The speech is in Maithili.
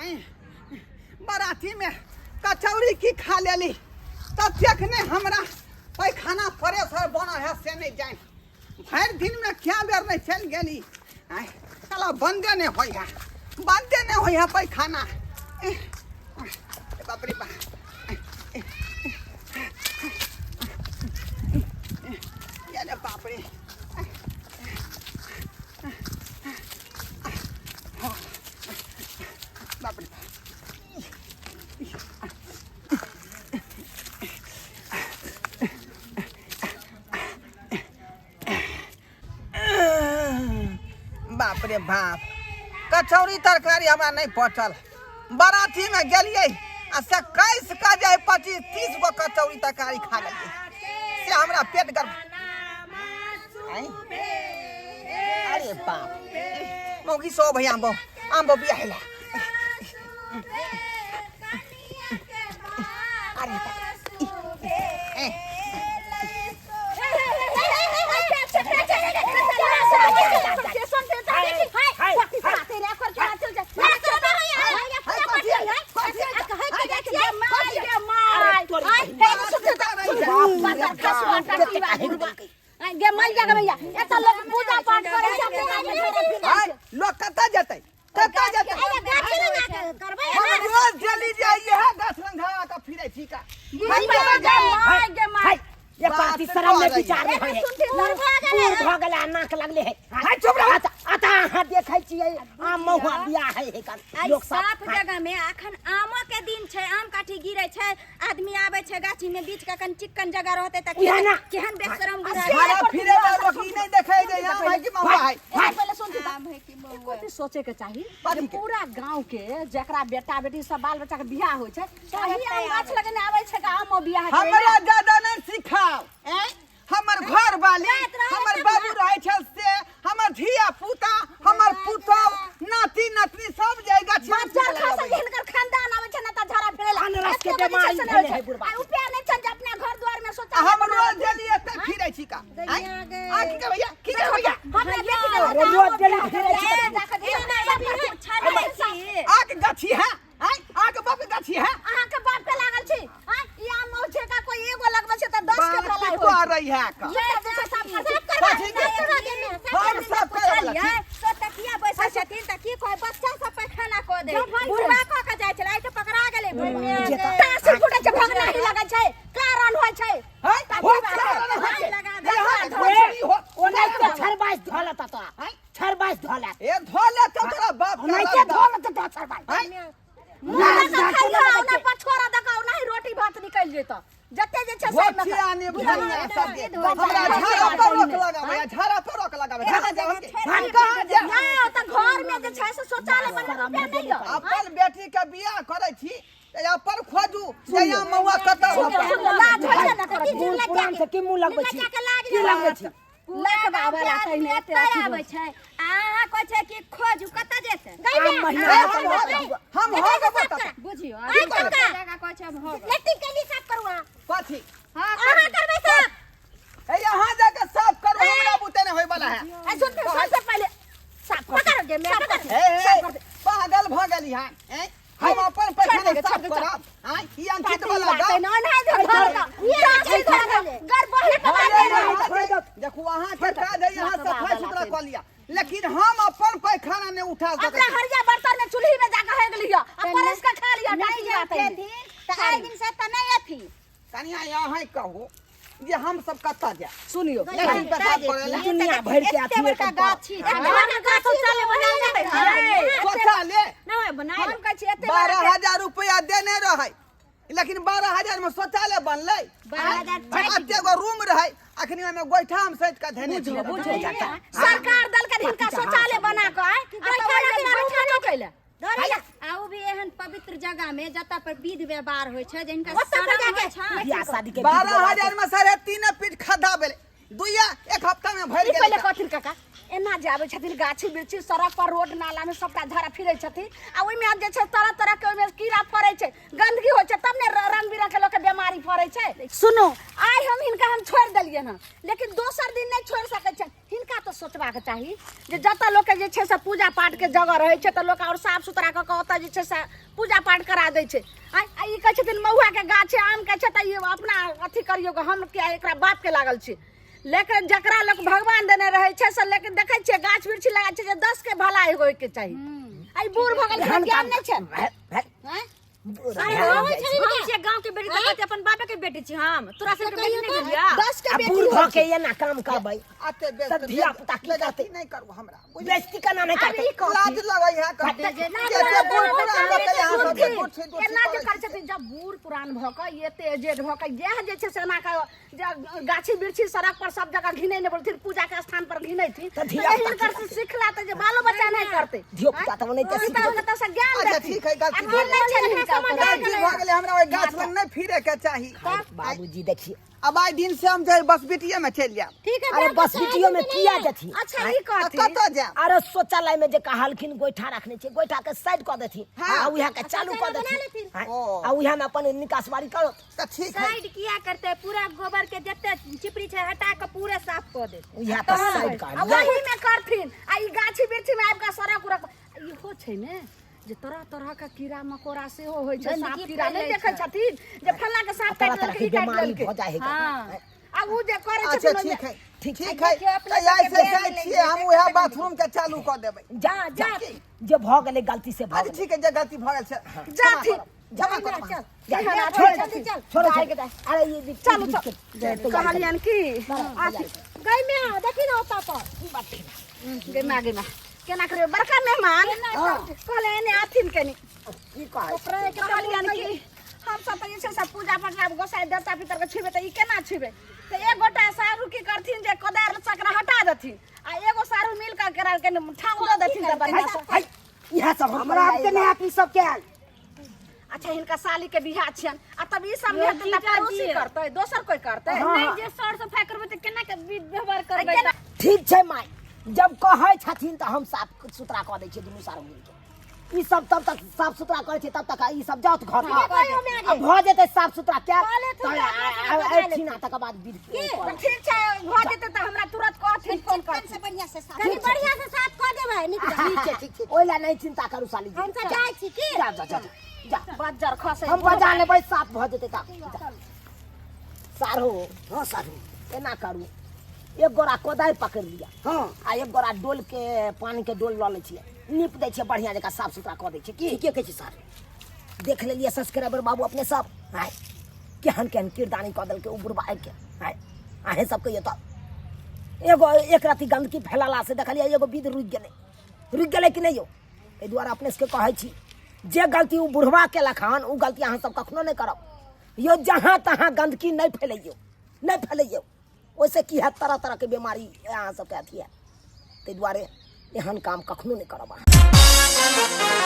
आँय, बराती में कचौड़ी की खा लेली ततेक ने हमरा पैखाना प्रेशर बनल है से नहीं जानि। भरि दिन में क्या बेर नहीं चलि गेली। आँय, साला बंदे नहीं होइ है, बंदे नहीं होइ है पैखाना। एह, बाप रे बाप। अरे बाप रे, बाप रे। बाप रे बाप, कचौड़ी तरकारी हमरा नहीं पचल। बराती में गेलिए आ से कैस का जाए 25-30 गो कचौड़ी तरकारी खा लेलिए, से हमरा पेट गर्म। अरे बाप, मौगी सो भैया आम्बो आम्बो बिया हेला। अरे बाप, ए लोग कतऽ जेतै, कतऽ जेतै? हम रोज डेली जाइए है गाछ लंग धरा के फिरै छी का। ये पाती शरम में विचार नहीं है, बूढ़ भ गेला, नाक लगले है। हाय, चुप रह। आता आता अहाँ देखै छियै आम महुआ बियाह है हे कन लोक सब साफ जगह में अखन आमो के दिन छै, आम काठी गिरे छै, आदमी आबै छै गाछी में बीच के कन चिक्कन जगह रहते त उएह ना। केहन बेशरम बुढ़ा। झाड़ा फिरे वाला लोग ई नहीं देखै जे आम है कि महुआ है। पहले सुन, आम है कि महुआ। एको सोचे के चाही कथी के? पूरा गांव के जकरा बेटा बेटी सब बाल बच्चा के बियाह होइ छै, तही आम गाछ लगेने आबै छै आम बियाह के। हमरा ज्यादा नहीं सिखाओ। हमर घर वाली, हमर बाबू रहै छल से, हमर धिया पुता, हमर पुतहु, नाती नातनी सब जाय गाछी में बच्चा फिरै खा लए सके, अबै। हिनकर खानदान आबै छै ना त झाड़ा फिरै ला। अनरस के एते बड़ी बेमारी छै से भेलै नहि है बुढ़बा आ के। रुपया नहि छै जे अपना घर द्वार में आ शौचालय हम बनाबै रोज छै। डेली एते फिरै छी का। आँय? आ की करबै भैया, की करबै भैया? हमरा बेटी के अरे रोज डेली फिरै छी। आ के गाछी है, आँय? आ के बाप के गाछी है? अहाँ के बाप के लागल छी। आँय, ई आम मौज छै का कोई एगो लगबै छै त 10 के बात भलाई तो होइ आ छै। रही है का। ई तऽ जे छै साफ कर, साफ कर, कथी के? हम साफ करे वाला छी। तो तकिया बैसल छथिन त की कहै, बच्चा सब पैखाना कऽ दे, जब भाई बुढ़वा कऽ के जाइ छलै, आइ तऽ पकड़ा गेलै बुढ़वा। तास फूटै छै, भगनाही लगै छै, कारण होइ छै। हैं? हो, कारण होइ छै। यहाँ के घोसड़ी हो। ओनाहिते छरबाइस धोलत तोरा, छरबाइस धोलत। ए धोले तो तोरा बाप के ओनाहिते रंग। धोलत तो छरबाइस। हैं? मुँह लऽ कऽ खइहऽ, ओना पछोड़ा दऽ कऽ ओनाही रोटी भात निकलि जेतऽ। जते जे छै सही में घोची खा। आने बुझलियै सब के। हमरा झाड़ा पर रोक लगाबै, झाड़ा पर रोक लगाबै। कहाँ जाब हम? हम कहाँ जाब? ना, तऽ घर में जे छै से शौचालय बनबै के रुपया नहि यऽ। अपन बेटी के बियाह करै छी तऽ अपन खोजू जे यहाँ महुआ कतऽ सुनियौ, होतै। सुनियौ, लाज होइ छै ने करऽ। बूढ़ पुरान से की मुँह लगबै छी, की लगबै छी? पूरा लख गाँव के बाबा ला आदमी तहिने एते एतय अथी आबै छै आ अहाँ कहै छै कि खोजू कतऽ जेतै। आम महीना ए, हम हो हम हो गेबो तब। बुझियौ, की करबै? जगह कहै छै हम हो गेबै। लट्टी के लिए साफ करू अहाँ। कथी? हँ, अहाँ करबै साफ। ए यहाँ जाके साफ करू, हमरा बुते नहि होय वाला है। ए, सुन, सबसे पहिले साफ कर। पकड़ गे, मैं पकड़। ए, ए, पागल भऽ गेली हन। ए, हम अपन पैखाना दे, साफ छोड़ दे, करब। आँय, ई अंकित वाला बात दऽ। ना ना देखू अहाँ के काज है यहाँ सफाई सुथरा कऽ लिअ, लेकिन हम अपन पैखाना नहि उठा सकै अपना छी। हरिया बर्तन में चूल्ही में जाके हेग लिया आ परस के खा लिया। नहि टाटी बात है। जेथिन तऽ आइ दिन से तऽ नहि अथी। कनिया, अहाँ कहू जे हम सब कतऽ जायब? सुनियो, लेकिन पेशाब करै लए दुनिया भरि के एते अथी बड़का गाछी एते बड़का गाछ शौचालय बना लेबै। शौचालय नहि बनायल। हम कहै छी एते बड़ा 12,000 रुपया देने रहै, लेकिन 12,000 में शौचालय बनलै? 12,000 एते गो रूम रहै, अखनी ओहिमे गोइठा हम सैत कऽ धेने छी। सरकार देलकै हिनका शौचालय बना कऽ आय, आ तब ओहि जगह रूम में चौकैले। आ उ भी एहन पवित्र जगह में जतऽ पर विध व्यवहार होइ छै, जिनका ओतऽ पर शरम जाके होइ छै। बियाह शादी के 12,000 में 3.5 फीट खद्दा भेलै, दुइया एक हफ्ता में भरि ई पहिले गेलै। कहथिन काका, एना जे आबै छथिन गाछी बिरछी सड़क पर रोड नाला में सबटा झाड़ा फिरै छथिन आ ओहिमे जे छै तरह तरह के ओहिमे कीड़ा फड़ै छै, गंदगी होइ छै, तब ने रंग बिरंग के लोक के बीमारी फड़ै छै। सुनू, आइ हम हिनका हम छोड़ि देलियनि हँ, लेकिन दोसर दिन नहि छोड़ि सकै छियनि। हिनका तऽ सोचबाक चाही जे जतऽ लोकके जे छै से पूजा पाठके जगह रहै छै तऽ लोक आओर साफ सुथरा कऽ कऽ ओतऽ जे छै से पूजा पाठ करा दै छै। आ ई कहै छथिन महुआके गाछ छै, आमके छै, तऽ ई अपना अथी करियौ, हम किया एकरा बापके लागल छी। लेकिन जकरा लोक भगवान देने रहै छै से, लेकिन देखै छियै गाछ वृक्ष लगा छै जे 10 के भलाई होइके चाही। आ ई बूढ़ भऽ गेलखिन, ज्ञान नहि छै। आँय? अरे आबै छै हम छियै गांव के बेटी तऽ कहतै अपन बापे के बेटी छी हम, तोरा सबके बेटी नहि भेलिया। 10 के आ बेटी बूढ़ होइ भऽ छै। के एना काम करबै अते तऽ धिया पुता की बेइज्जती करतै? नहि करू हमरा, बुझलियै? बेइज्जती केना नहि आब करतै? ई कहथिन। लाज लगै है कहते जे बूढ़ पुरान लोक के यहाँ सब जे गुठी गुठी एना जे करै करै छथिन, जब बूढ़ पुरान भऽ कऽ एते एजेड भऽ कऽ इएह जे छै से एना कऽ जे गाछी वृक्षी सड़क पर सब जगह घिनै नहि बोलथिन, पूजा के स्थान पर घिनैथिन, तऽ धिया पुता हिनकर की से सिखला तऽ जे बालो बच्चा नहि करतै। धियो पुता तऽ ओनाहिते हुनका सीख जेतै। हुनका से ज्ञान अच्छा, देथिन। ठीक है, गलती आ भऽ नहि छै हिनका समझ ओकर। गलती भऽ गेलै, हमरा ओहि गाछ लग नहि फिरे के चाही। बाबूजी देखिए, अब आइ दिन से हम जे बस बिटिये में चलि जायब। ठीक है। अरे बस बिटियो में किया जथिन? अच्छा, ई तऽ कहथिन कतऽ जायब? अरे शौचालय में जे कहलखिन गोइठा रखने छै, गोइठा के साइड कऽ देथिन हाँ। आ उएह के चालू कऽ बना देथिन। लेथिन। हाँ, ओ। आ उएह में अपन निकासबारी करत। तऽ ठीक है। साइड किया करते? पूरा गोबर के जते चिपड़ी छै हटा के पूरा साफ कऽ देते। उएह के साइड कर आ वही में करथिन आ ई गाछी वृक्षी में आबि कऽ सड़क उड़क इहो छै ने जे तरह तरह के कीड़ा मकोड़ा सेहो होइ छै। गंदगी साँप कीड़ा नहि फैलै देखै छै। छथिन जे फल्लाँ के साँप तरह काटि तरह लेलकै, के ई काटि बीमारी लेलकै। भऽ जाइ है। हाँ। आ उ जे करै अच्छा छथिन ओहिमे- ठीक है, ठीक ठीक है। देखियौ, अपने तऽ आइ सबके से बेर जाइ मिलै छियै छै, हम तऽ उएह कते बाथरूम के चालू कऽ देबै। जा जा। जे भऽ गेलै गलती से भऽ अच्छा गेलै। ठीक है, जे गलती भऽ गेल से जाथिन। क्षमा करब, क्षमा करब। जा, जा, छोड़ो, जल्दी चल। छोड़ो, जाय के छोड़ो। जाय। अरे ये भी- चलू, भी- चल। तैयार करू। कहलियनि कि अथी गई में देखी ना ओतऽ पर। गे माँ, गे माँ, केना करबै बड़का मेहमान कहले एने आथिन कनि। की कहै? कहलियनि कि हम सब तऽ जे छै से पूजा पाठ आब गोसाई देवता पितर के छुबै तऽ ई केना छुबै? तऽ एक गोटा सारू की करथिन जे कोदारि चक्र हटा देथिन आ एगो सारू मिल कऽ केरा के ठाँव दऽ देथिन तऽ बढ़िआँ से। है, इएह सब हमरा आबके नहि हैत ई सब कयल। अच्छा, हिनका साली के बियाह छियनि आ तब ई सब नहि हेतै तऽ पड़ोसी करतै, दोसर कोइ करतै? नहि, जे सर सफाइ करबै तऽ केना के विध व्यवहार करबै? केना? ठीक छै माय, जब कहै छथिन तऽ हम साफ सुथरा कऽ दै छियै दुनू सारू मिलके। ई सब तब तक साफ सुथरा करै छै तब तक ई सब जाओत घर पर आ भऽ जेतै साफ सुथरा कयल लेथुन तऽ तऽ अपना सबके बजा अयथिन आ तकर बाद विध तऽ ठीक छै, भऽ जेतै तऽ हमरा तुरंत कहथिन, फोन करथिन। से बढ़िया से साफ कनि बढ़िया से साफ कऽ देबै नीक जकाँ। ठीक छै, ठीक छै, ओहि लए नहि चिन्ता करू साली जी। हम सब जाइ छी की। जा जा जा जा। बज्जर खसै। हम बजा लेबै, साफ भऽ जेतै तऽ जा। साढ़ू। हाँ साढ़ू। एना करू, एक गोरा कोदारि पकड़ि लिअ। हाँ। आ एक गोरा डोल के पानी के डोल लऽ लै छियै, नीप दै छियै, बढ़िआँ जकाँ साफ सुथरा कऽ दै छियै। की ठीके कहै छी साढ़ू। देख लेलियै सब्सक्राइबर बाबू अपने सब, आँय, केहन केहन किरदानी कऽ देलकै ओ बुढ़बा आबिके। आँय, अहेँ सब कहियौ तऽ एगो एक रति गन्दगी फैलाला से देखलियै एगो विध रुकि गेलै, रुकि गेलै कि नहि यौ? एहि दुआरे अपने सबके कहै छी जे गलती ओ बुढ़बा केलक हन ओ गलती अहाँ सब कखनो नहि करब यौ। जहाँ तहाँ गन्दगी नहि फैलैयौ, नहि फैलैयौ। ओहिसँ की हैत? तरह तरहके बीमारी अहाँ सबके अथी हैत। ताहि दुआरे एहन काम कखनो नहि करब अहाँ।